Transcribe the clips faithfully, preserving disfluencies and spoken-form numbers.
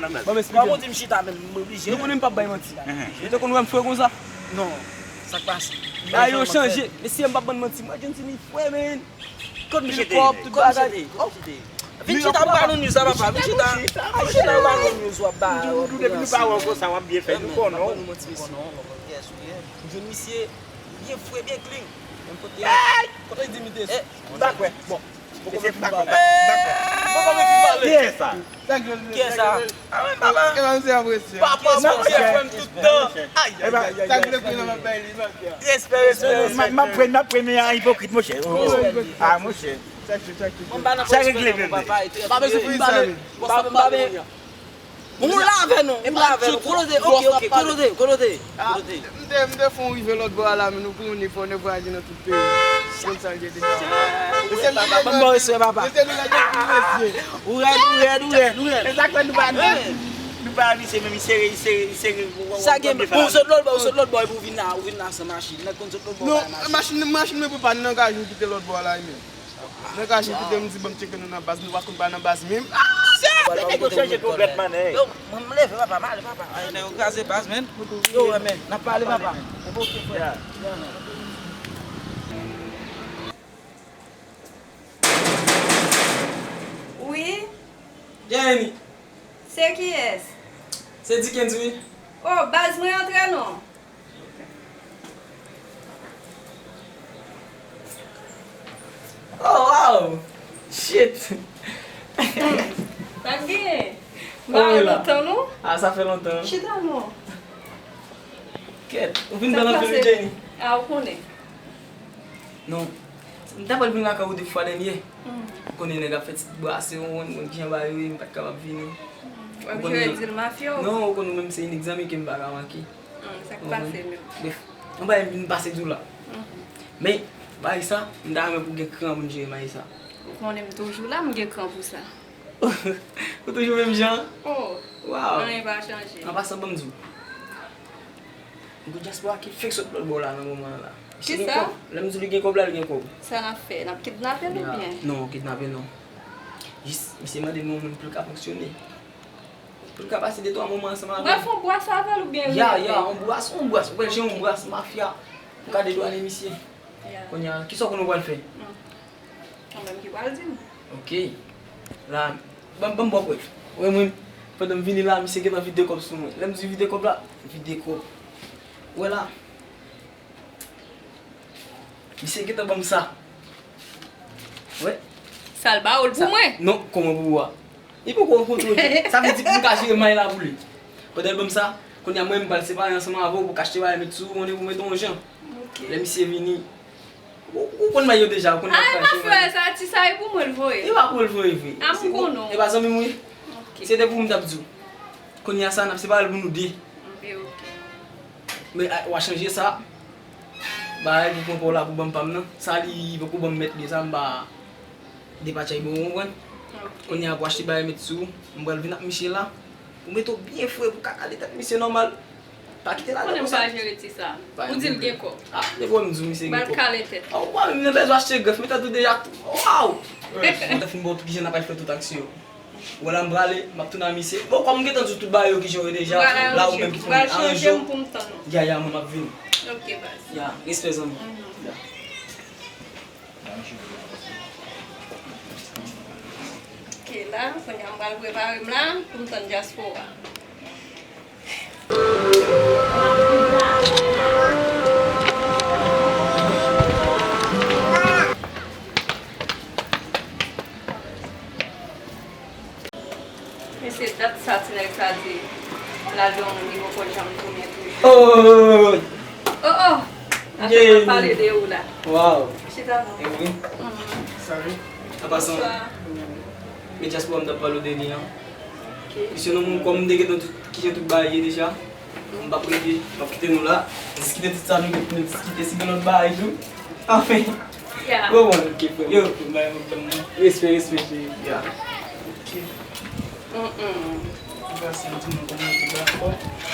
Bon, m esplike. Kòman w di m chita menm, m oblije. Nou konnen m p ap bay manti. Yo te konn wè m fre konsa. Non, sa k pase? Bagay yo chanje. Mesye, m p ap bann manti. Mwen, Johnson, li fre, men. Kot misye te ye? Kot misye te ye? Vin chita, m ba nou news la, papa. Vin chita. Vin chita, m ba nou news, w ap ba. Depi nou pa wè w konsa, w ap byen fè, nou konnen w. Yes, wi. M jwenn misye byen fre, byen clean. Menm kote. Kote l di m te. M pa kwè. Bon. Poko vle fin pale. Poko vle fin pale. Kiyès sa? Kiyès sa? A wi, papa. Papa, m se frè m tout tan. Ay, ay, ay, ay. Respè, respè, respè. M ap pran, m ap pran, men a ipokrit, monchè. Ah, monchè. Sa regle, bebe. Papa, m pa bezwen fin pale. Bon, la avè nou, m la avè nou. Kote w te, ok, ok, kote w te, kote w te, kote w te. M te, m te fè yon rive lòt bò a la, men nou konnen fò nèg vwayaje nan tout peyi. Konn sa l ye deja. Papa, m ba w respè, papa. Mesye, nou la gen pou mesye. Ou rèd, ou rèd, ou rèd, ou rèd. E sa k fè nou pa, nou pa abitye, men misye, misye, misye. Sa gen, ou sot lòt bò, ou sot lòt bò, epi ou vin la, ou vin la san machin. Nèg konn sot lòt bò, non, bay machin. Machin, machin mwen pran pa nan gaj, nou kite lòt bò a la, men. Nèg la chita, m di, "Ban m tcheke nou nan baz, nou pa konn pa nan baz menm." Ah, se nèg yo chanje konplètman, nèg. Yo, mwen, m leve, papa, m ale, papa. Ay, nèg yo kraze baz, men. Yo, wè, men, n ap pale, papa. Epi, ok, frè. Wi. Jenny. Se kiyès? Se Dickens, wi. Oh, baz, mwen antre non. Oh, wow! Shit! Sa k genyen? M pa wè lontan, non. Ah, sa fè lontan. Chita, non. Kèt, ou vin bèl anpil, wi, Jenny. Ah, ou konnen. Non. M ta pral vin lakay ou de fwa dènye. Ou konnen nèg ap fè ti brase, ou konn, ou konn kijan bagay yo ye, m pa t kapab vini. W ap jere di l mafya ou? Non, ou konn ou menm se yon egzanmen ke m pa ka manke. Hmm, sa k pase menm? Bref, yon bagay m vin pase di w la. Men, bagay sa, m ta renmen pou w gen kran pou n jere bagay sa. Ou konnen m toujou la, m gen kran pou sa. Ou toujou menm jan? Oh, anyen pa chanje. An pasan, ban m di w. Gon dyaspora ki fenk sot lòt bò la nan moman an la. Misye gen kòb. Lè m di w li gen kòb la, li gen kòb. Sa n ap fè? N ap kidnape l oubyen? Non, kidnape non. Jis, misye mande m yon moun pou l ka fonksyone. Pou l ka pase de twa moman ansanm avè m. W ap fè yon bwas avè l oubyen? Ya, ya, yon bwas, yon bwas. Ou wè, jan yon bwas mafya. Pou ka dedwane misye. Kounye a, kisa w konnen w pral fè? Kanmenm ki pral di m. Ok. La, ban, ban m ba w prèv. Ou wè mwen, pandan m vini la, misye gentan vide kòb sou mwen. Lè m di vide kòb la, vide kòb. Ou wè la. Misye gentan ban m sa. Ou wè. Sa l ba ou l pou mwen? Non, kòman pou ou a? Li poko rankontre w. Sa vle di pou m ka jere may la pou li. Pandan l ban m sa, kounye a mwen, m pral separe ansanm avè w pou w ka achte bagay met sou ou, konnen pou mete yon jan. Ok. Lè misye vini, ou, ou konn may yo deja, ou konn. Ay, mafya, sa ti sa e pou mwen l voye. E pa pou l voye vre. A, m konnen w. E pa zanmi m wi. Ok. Se te pou m t ap di w. Kounye a sa, n ap separe l pou nou de. Ok, ok. Men, a, w a chanje sa. Bagay pou pran pa w la pou ban m pa m nan. Sa li poko ban m mèt li sa, m pa depatchay bon, ou konprann? Ok. Kounye a pou achte bagay met sou ou. M pral vin ak misye la. Ou mete w byen fre pou w ka kale tèt misye nòmal. Pa kite l ale konsa. Konnen m pa jere ti sa. Ou di l gen kòb. Ah, depi w wè m di w misye gen kòb. Bal kale tèt. Ah, ou pa menm nan bezwen achte grèf, men tèt ou deja tou. Waw! Mwen te fin ba w tout kijan n ap al fè tout aksyon yo. Wè la m prale, m ap tounen a misye. Bon, kòm m gentan di w tout bagay yo kijan yo ye deja, la ou menm ki pou aranjè w. Ya, ya, mwen m ap vini. Ok, baz. Ya, respè zanmi. Ya. Ok, la, kounye a m pral prepare m la pou m tann dyaspora. Men se dat sa ti nèg sa di l al gen yon moun li poko janm tounen toujou. Oh! Oh, oh! Atè m ap pale de ou la. Wow! Chita non. Eh oui. Mhm. Salut. An pasan, men dyaspora m t ap pale w de li an. Ok. Misye nan moun kòm m te gentan tout kijan tout bagay ye deja. M p ap rete, m ap kite nou la. Diskite tout sa nou gen pou nou diskite. Si gen lòt bagay tou. Anfen. Yeah. Bon, bon, ok, frè. Yo. Respè, respè, cheri. Yeah. Ok. Mm-mm. An pasan, di mwen kòman ou te dakò.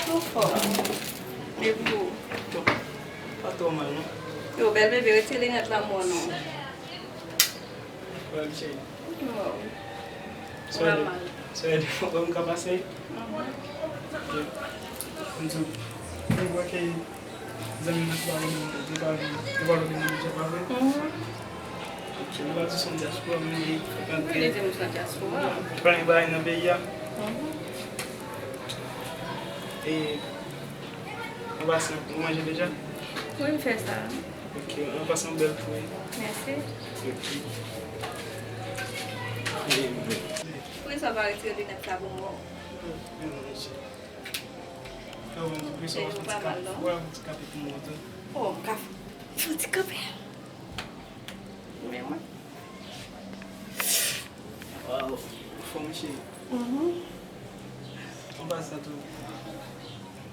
Twò fò. E pou ou? Pa twò mal, non. Yo, bèl bebe, retire linèt la, mwen, non. Wè, m cheri. Wow. Sè, sè, m ka pase? Mhm. Ok. M di w, m wè ke zanmi m nan ki pa vle manje, li pa vle, li pa vle gen manje, pa vre? Mhm. Ok, li pa di se yon dyaspora, men li frekante. Wi, li di m se yon dyaspora. Li pa gen bagay nan peyi a. Mhm. E, an pasan, ou manje deja? Wi, m fè sa. Ok, an pasan, bèl tou wi. Mèsi. Ok. Poukisa w pa retire linèt sa pou mwen? Non, non, non, cheri. Fè w menm tou, poukisa w pa fè ti kanpe? Wè, fè ti kanpe pou mwen tou. Oh, m ka fè ti kanpe. Men mwen. Waw, ou fò wi, cheri. Mhm. An pasan tou.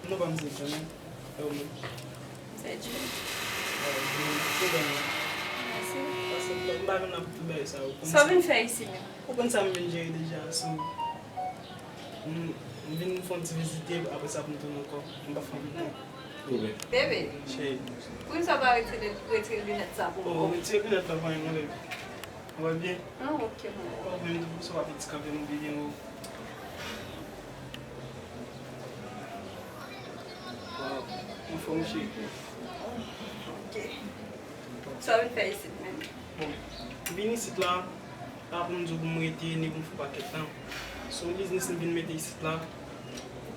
Non, pa m se kanmenm. E ou menm? M se Jimmy. Ah, Jimmy, ki pwoblèm nan? Mèsi. Paske m pa konn nan tout bagay sa yo. Sa w vin fè isi menm? Ou konn sa m vin jere deja, so, m, m vin fè yon ti vizite, apre sa pou m tounen ankò. M pa fè anpil tan. Bebe. Cheri. Poukisa w pa retire, retire linèt sa pou mwen? Oh, retire linèt la pa anyen non, bebe. Ou wè byen? Ah, ok, mwen. Ou wè menm tou, poukisa w pa fè ti kanpe m byen, o. Waw, anfòm cheri. Ok. Sa w vin fè isit menm? Bon, m vin isit la, pa pou m di w pou m rete, ni pou m fè yon pakèt tan. Se yon biznis m vin mete isit la,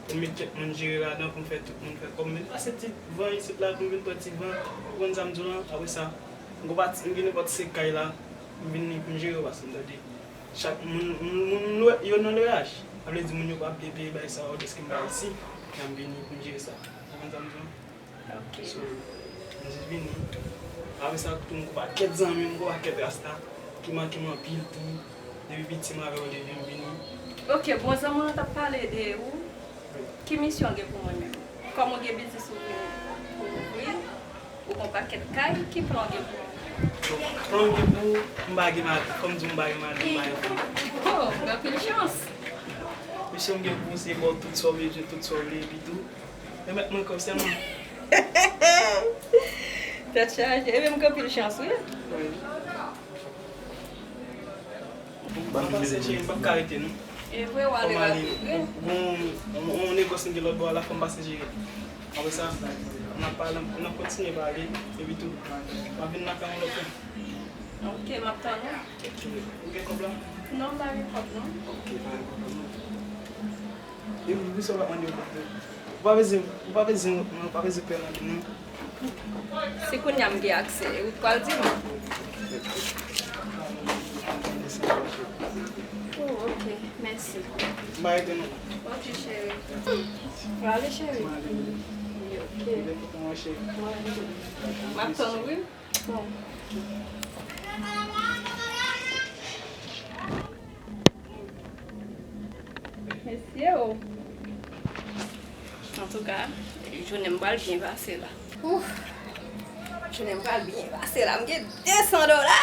pou m met kèk moun jere ladan, pou m fè tout moun fè kòb. M vin pase ti van isit la, pou m vin pran ti van, ou konprann sa m di w lan? Apre sa, m gon pati, m gen nenpòt senk kay la, m vin li pou m jere yo, paske m tande. Chak moun, moun, moun lwe-, yo nan lwayaj. Sa vle di moun yo p ap vle peye bagay sa yo, deske m pa isi, men m vini pou m jere sa. Ou konprann sa m di w? Ok. So, m jis vini. Apre sa, tou m gon pakèt zanmi, m gon pakèt rasta ki manke m anpil tou. Depi piti m avè yo depi m vini. Ok, bon, zanmi w t ap pale de ou. Wi. Ki misyon w gen pou mwen menm? Kòm ou gen biznis ou vin pou ouvri, ou gon pakèt kay, ki plan w gen pou mwen? Plan m gen pou ou, m pa gen mari. Fò m di w m pa gen mari, m pa gen fanm. Oh, gen anpil chans. Misyon m gen pou ou se ba w tout sa w bezwen, tout sa w vle, epi tou, remèt mwen kòb sèlman. Tèt chaje. Ebyen, m gen anpil chans, wi. Wi. Ban m pase, cheri, m p ap ka rete, non. E vre, w ale rapid, wi. Gon, gon, gon negòs m gen lòt bò a la, fò m pase jere. Apre sa, n ap pale, n ap kontinye pale, epi tou, m ap vin lakay yon lòt kou. Ok, m ap tann ou. Ok, ou gen kòb la? Non, m pa gen kòb, non. Ok, pa gen pwoblèm, non. Epi, poukisa w pa mande yon kòb tou? Ou pa bezwen, ou pa bezwen, ou pa bezwen pè nan li, non. Si kounye a m gen aksè, ou t pral di m? Oh, ok, mèsi. M pa rete non. Ok, cheri. Prale, cheri. Ok. M ap tann ou, wi. Bon. Mesye o. Antouka, jounen m pral byen pase la. Ouf. Jounen m pral byen pase la. M gen de san dola.